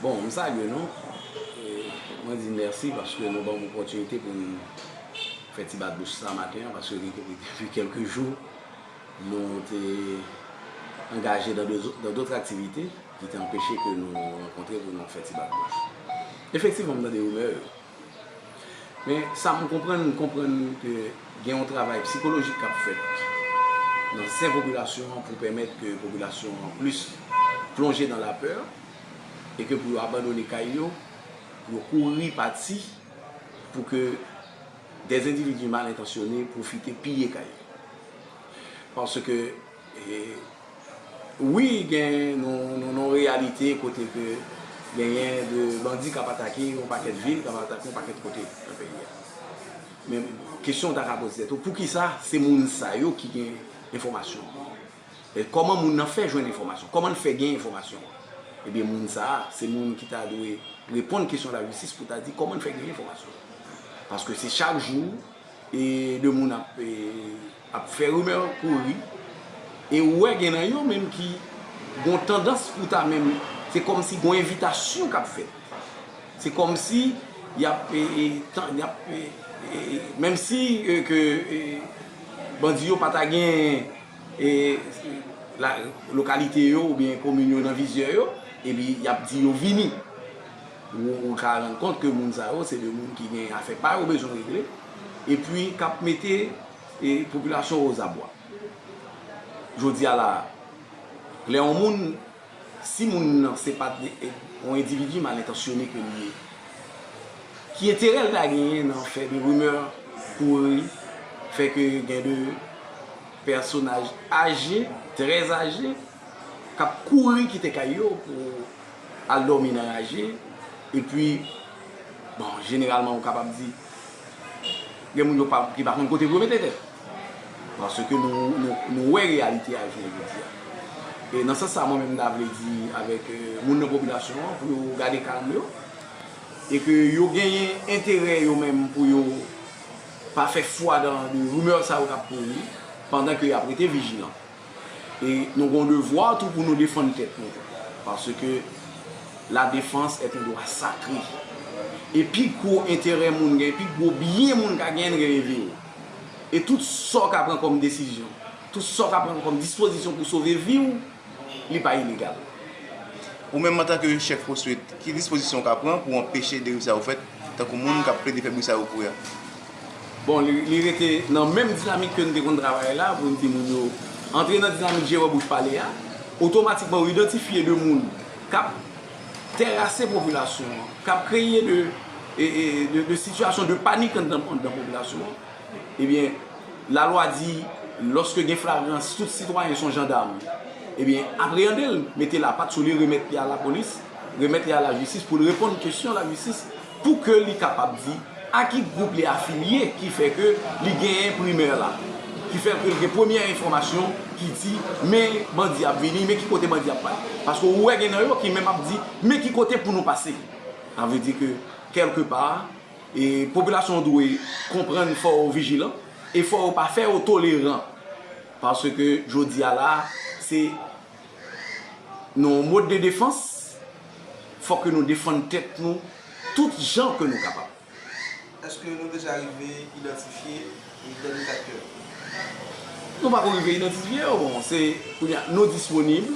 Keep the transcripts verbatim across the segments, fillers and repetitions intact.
Bon, m salye nou. E, mwen di mèsi paske nou ban m opòtinite pou n fè ti bat bouch sa maten an, paske depi kèlke jou, nou te angaje dan de, dan dòt aktivite ki te anpeche ke nou rankontre pou nou fè ti bat bouch. Efektivman, m tande rimè yo. Men, sa m konprann, m konprann ke gen yon travay sikolojik k ap fèt nan sen popilasyon an pou pèmèt ke popilasyon an plis plonje nan lapè e ke pou yo abandone kay yo, pou yo kouri pati, pou ke des endividi mal entansyone pwofite piye kay yo. Paske, e, wi, gen nou, nou, nou reyalite kote ke genyen de bandi k ap atake yon pakèt vil, k ap atake yon pakèt kote nan peyi a. Men kesyon w ta ka poze tèt ou, poukisa se moun sa yo ki gen enfòmasyon an? E kòman moun nan fè jwenn enfòmasyon? Kòman l fè gen enfòmasyon an? Ebyen, moun sa a, se moun ki ta dwe reponn kesyon lajistis pou ta di kòman l fè gen enfòmasyon. Paske se chak jou, e, de moun ap, e, ap fè rimè kouri, e ou wè gen nan yo menm ki gon tandans pou ta menm, se kòmsi gon envitasyon k ap fèt. Se kòmsi y ap, e, e, tan, y ap, e, e, menm si, e, ke, e, bandi yo pa ta gen, e, la, lokalite yo oubyen komin yo nan vizyè yo, epi y ap di yo vini. Ou, ou ka rann kont ke moun sa yo, se de moun ki gen afè pa yo bezwen regle, epi k ap mete, e, popilasyon ozabwa. Jodi a la, lè yon moun, si moun nan se pa de, e, yon endividi mal entansyone ke li ye, ki enterè l ta genyen nan fè de rimè kouri, fè ke gen de pèsonaj aje, trè aje, k ap kouri kite kay yo pou al dòmi nan raje, epi, bon, jeneralman, ou kapab di, gen moun yo pa, ki pa konn kote pou yo mete tèt. Paske nou, nou, nou wè reyalite a jounen jodi a. E nan sans sa, mwen menm, m ta vle di avèk, e, moun nan popilasyon an, pou yo gade kalm yo, e ke yo genyen enterè yo menm pou yo pa fè fwa dan de rimè sa yo k ap kouri, pandan ke y ap rete vijilan. E nou gen yon devwa tou pou nou defann tèt nou tou. Paske la défense est un droit sacré. E pi gwo enterè moun gen, pi gwo byen moun ka genyen, gen reve yo. E tout sa w ka pran kòm desizyon, tout sa w ka pran kòm dispozisyon pou sove vi w, li pa ilegal. Ou menm, antanke chèf Proswit, ki dispozisyon w ka pran pou anpeche deriv sa yo fèt, tankou moun k ap plede fè bri sa yo kouri a? Bon, li, li rete nan menm dinamik ke n te konn travay la, pou n di moun yo antre nan dinamik jere bouch pale a, otomatikman yo idantifye de moun k ap terase popilasyon an, k ap kreye de, e, e, de, de sitiyasyon de panik anndan, anndan popilasyon an. Ebyen, lalwa di, lòske gen flagrans, tout sitwayen se yon jandam. Ebyen, apreyande l, mete lapat sou li, remèt li a lapolis, remèt li a lajistis pou l reponn kesyon lajistis, pou ke li kapab di a ki gwoup li afilye ki fè ke li genyen primè la, ki fè ke l gen premyè enfòmasyon ki di, men bandi ap vini, men ki kote bandi ap pale. Paske ou wè gen nan yo ki menm ap di, men ki kote pou nou pase. Sa vle di ke, kèlkepa, e popilasyon an dwe konprann fò yo vijilan e fò yo pa fè yo toleran. Paske jodi a la, se nan yon mòd de defans, fò ke nou defann tèt nou tout jan ke nou kapab. Èske nou deja rive idantifye dènye aktè? Nou pako rive idantifye yo, bon, se kounye a, nou disponib,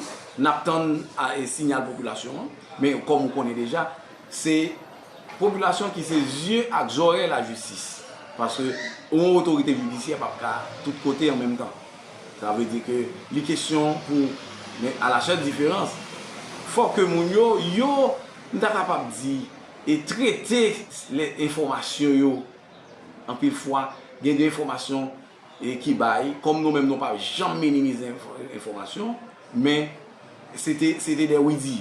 n ap tann a, e, siyal popilasyon an, men kòm ou konnen deja, se popilasyon ki se zye ak zòrèy lajistis. Paske yon otorite jidisyè p ap ka tout kote an menm tan. Sa vle di ke li kesyon pou, men à la seule différence, fò ke moun yo, yo, m ta kapab di, e trete lè enfòmasyon yo, anpil fwa, gen de enfòmasyon e ki bay, kòm nou menm nou pa janm minimize enfò-, enfòmasyon, men se te, se te de wi di.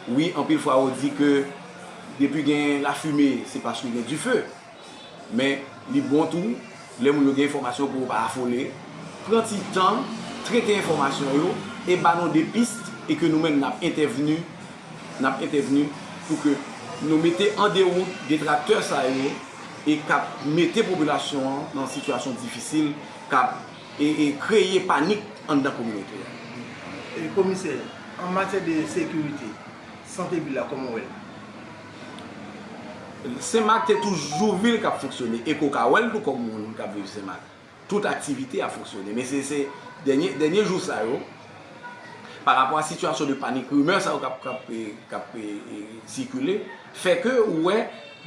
Wi, anpil fwa yo di ke depi gen lafime, se paske gen dife. Men li bon tou, lè moun yo gen enfòmasyon pou yo pa afole, pran ti tan, trete enfòmasyon yo, e ba nou de pis, e ke nou menm n ap entèvni, n ap entèvni pou ke nou mete an dewout detraktè sa yo e k ap mete popilasyon an nan sitiyasyon difisil, k ap, e, e kreye panik anndan kominote a. E, komisè, an matyè de sekirite, Sante vil la, kòman w wè l? Senmak te toujou vil k ap fonksyone e ke w ka wè l tou kòm moun k ap viv Senmak. Tout aktivite ap fonksyone. Men se, se dènye, dènye jou sa yo, pa rapò a sitiyasyon de panik, rimè sa yo k ap, k ap, k ap, e, e, sikile, fè ke ou wè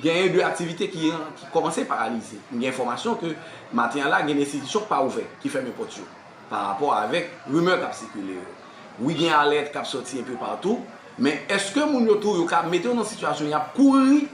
genyen de aktivite ki, ki kòmanse paralize. M gen enfòmasyon ke maten an la, gen de enstitisyon k pa ouvè, ki fèmen pòt yo, pa rapò avèk rimè k ap sikile yo. Wi, gen alèt k ap sòti enpe patou, men èske moun yo tou, yo ka mete yo nan sitiyasyon y ap kouri